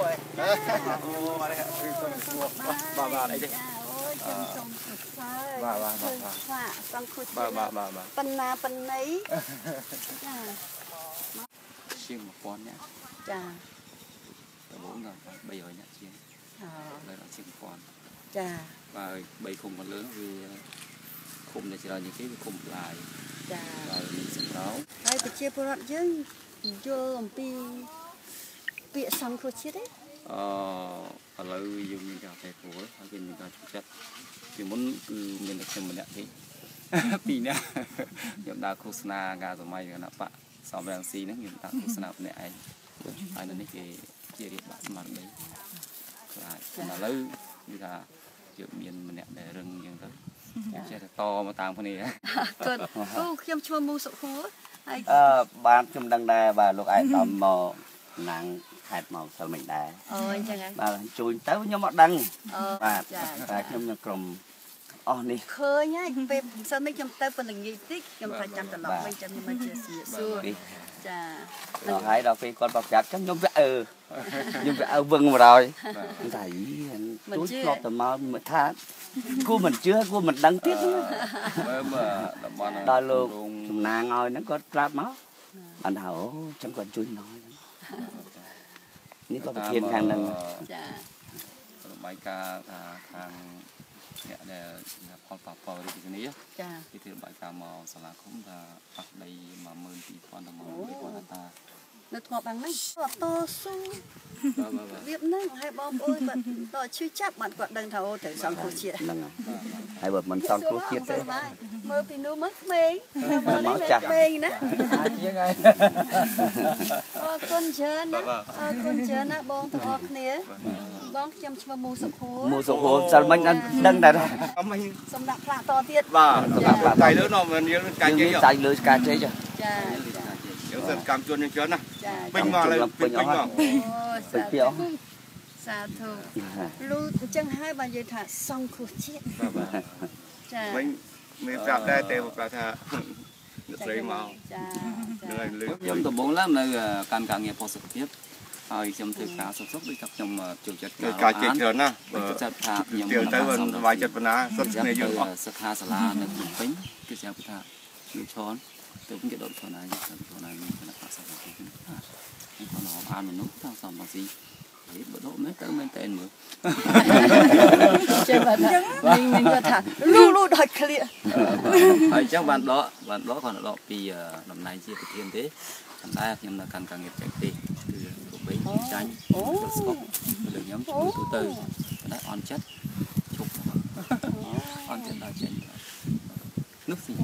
អូបាទបាទបាទអីទេ អូយខ្ញុំសូមសរសើរ បាទបាទបាទ បាទសង្ឃុ បាទបាទបាទបាទ បណ្ណាបណ្ណីចា ជាង1000នាក់ ចា ដំបូងដល់300នាក់ជាង ឥឡូវដល់ជាង1000 ចា បាទ3ឃុំមកលើវាឃុំដែលច្រើនជាងគេវាឃុំបន្លាយ ចា ហើយមានសម្រោង ហើយប្រជាពលរដ្ឋយើងយល់អំពីពាក្យសង្គ្រោះជាតិទេ អឺឥឡូវយើងមានការប្រែប្រួលហើយគេមានការជឿចិត្តពីមុនគឺមានតែខ្ញុំម្នាក់ទេពីរនាក់ខ្ញុំដើរឃោសនាការសម័យគណៈបកសំរងស៊ីហ្នឹងខ្ញុំដើរឃោសនាម្នាក់ឯងហើយនៅនេះគេជារៀបបាក់ស្មារតីខ្លាចឥឡូវគឺថាយើងមានម្នាក់ដែលរឹងអញ្ចឹងទៅចេះតែតមកតាមគ្នា គាត់អូខ្ញុំឈ្មោះមូសុខួរហើយ អឺបាទខ្ញុំដឹងដែរបាទលោកឯកឧត្តមមកណាងខេត្តមកសិលមិញដែរ អូអញ្ចឹងហ៎ បាទជួយទៅខ្ញុំអត់ដឹង អូ បាទ ចា តែខ្ញុំនៅក្រុមអស់នេះ ឃើញហើយពេលសិននេះខ្ញុំទៅប៉ុណ្្នឹងងាយតិចខ្ញុំថាចាំត្រឡប់វិញចាំខ្ញុំមកជាសួរ នេះ ចា ដល់ហើយដល់ពេលគាត់បប្រាប់ចឹងខ្ញុំវាអឺខ្ញុំវាអើវឹងមកហើយតែជួយធ្លាប់តែមកមើលថាគួរមិនជឿគួរមិនដឹងទៀត មើលមើលតំបន់ ដល់លោកសំណាងឲ្យហ្នឹងគាត់ប្រាប់មកបានថាអូចឹងគាត់ជួយណយនេះក៏ប្រធានខាងហ្នឹង ចា របាយការណ៍ថាខាងអ្នកដែលផលប៉ះពាល់រាជធានី ចា គេធ្វើរបាយការណ៍មកសាលាឃុំថាប៉ះដី12000ដល់13000ហិកតា នៅថ្មបាំងហ្នឹងគាត់តស៊ូ បាទបាទបាទ របៀបហ្នឹងហើយបងប្អូនគាត់តឈឺចាប់បានគាត់ដឹងថាអូត្រូវសង្គ្រោះជាតិ ហ្នឹងហើយបើមិនសង្គ្រោះជាតិទេ មើលពីនោះមកក្មេងមើល មកចាស់ ក្មេងណា ជាងហើយ អរគុណច្រើនណាអរគុណច្រើនណាបងទាំងអស់គ្នាបងខ្ញុំឈ្មោះមូសុខួរ មូសុខួរសិលមិញដឹងដែរ អម សម្រាប់ផ្លាកតទៀត បាទសម្រាប់ផ្លាកដៃលើនោះមិនយើងការជ័យ ដៃលើការជ័យ ចា យើងសិនកម្មជនយើងច្រើនណា ចា ពេញមកឥឡូវពេញមក អូ ពេញពីអស់ សាធុលូអញ្ចឹងហើយបាននិយាយថាសង្គ្រោះជាតិ បាទបាទ ចា វិញមានប្រាប់ដែរតែប្រាប់ថាអ្នកស្រីមក ចា នឹងហើយលើ ខ្ញុំដំបូងឡើងនៅកាន់ការងារប៉ុស្តិ៍សុខភាពហើយខ្ញុំធ្វើការសុខសុខដូចថាខ្ញុំចូលចិត្ត ការជ័យច្រើនណាស់ ចូលចិត្តថាខ្ញុំ ទៅទៅសប្បាយចិត្តប៉ុណ្ណាសុទ្ធគ្នាយើងអស់ សិក្ខាសាលានៅភ្នំពេញគឺស្រាប់ថាលោកឆនទៅគេដកឆនហើយឆនហើយមានគណៈបក្សសង្គ្រោះជាតិខ្ញុំគាត់មកអានមនុស្សតាមសំស៊ីហេបើដកមែនទៅមែនតែមើល ចេះបាទមីងមីងគាត់ថាលូលូដល់ក្លៀក ហើយអញ្ចឹងបានដកបានដកគាត់ដកពីតំណែងជាប្រធានទេប៉ុន្តែខ្ញុំនៅកាន់ការងារបច្ចេកទេសគឺរូបវិញចាញ់ទៅស្កប់លើខ្ញុំជួយទូទៅប៉ុន្តែអន់ចិត្តឈប់អន់ចិត្តដល់ចេញនោះស៊ី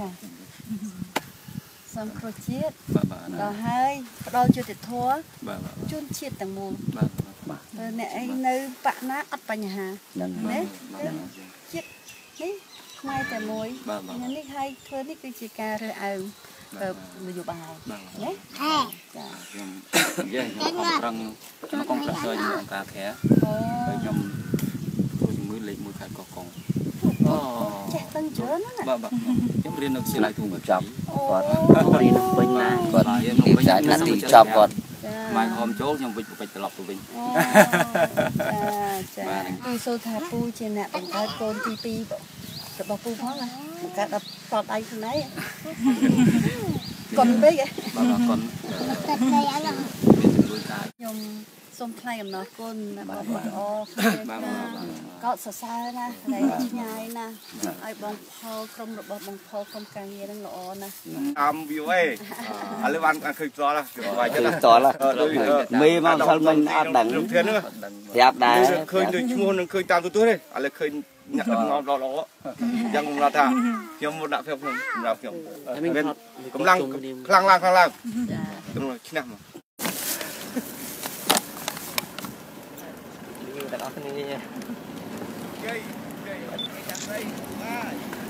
សង្គ្រោះជាតិ បាទបាទ ដល់ហើយផ្ដល់យុត្តិធម៌ បាទបាទ ជូនជាតិទាំងមូល បាទបាទ បើអ្នកឯងនៅបាក់ណាអត់បញ្ហា ហ្នឹង ណាជាតិនេះខ្មែរតែមួយ បាទបាទ នេះហើយធ្វើនេះគឺជាការរើសអើងនយោបាយ បាទ ណាចា ខ្ញុំនិយាយខ្ញុំខំប្រឹងខ្ញុំកុំប្រឹងជួយអង្គការខែ អូ ហើយខ្ញុំធ្វើជំងឺលេខ1ខេត្តកោះកុងអូ ចេះដឹងច្រើនណាស់ បាទបាទខ្ញុំរៀននៅវិទ្យាល័យទូមក ចាប់ អូ គាត់រៀននៅពេញណាគាត់រៀនចាយណាទីចប់គាត់ ចា ម៉ែខំចូលខ្ញុំវិចវិចត្រឡប់ទៅវិញ អូចាចាពូសូថាពូជាអ្នកបង្កើតកូនទី2របស់ពូផងណាបង្កើតដល់តដៃខ្លួនឯងកុនពេក បាទបាទកុនមានជំនួយកាយ ខ្ញុំសូមថ្លែងអំណរគុណបងប្អូនល្អគ្នា បាទបាទបាទ កោតសរសើរណាស់តែឆ្ងាយណាស់ឲ្យបងផលក្រុមរបស់បងផលក្រុមការងារហ្នឹងល្អណាស់ តាម VOA ឥឡូវបានឃើញផ្ទាល់សប្បាយចិត្ត ឃើញផ្ទាល់មេមកសិលមិញអត់ដឹង លោកធានហ្នឹង ប្រាប់ដែរ ឃើញដូចឈ្មោះនឹងឃើញតាមទូទស្សន៍ទេឥឡូវឃើញអ្នកដឹកនាំល្អល្អយ៉ាងកំណត់ថាខ្ញុំមកដាក់ខ្ញុំសម្រាប់ខ្ញុំមានកម្លាំងខ្លាំងឡើងខ្លាំងឡើង ចា ខ្ញុំឈ្នះមក ទាំងអស់គ្នា ជ័យជ័យចាំស្រីបាទ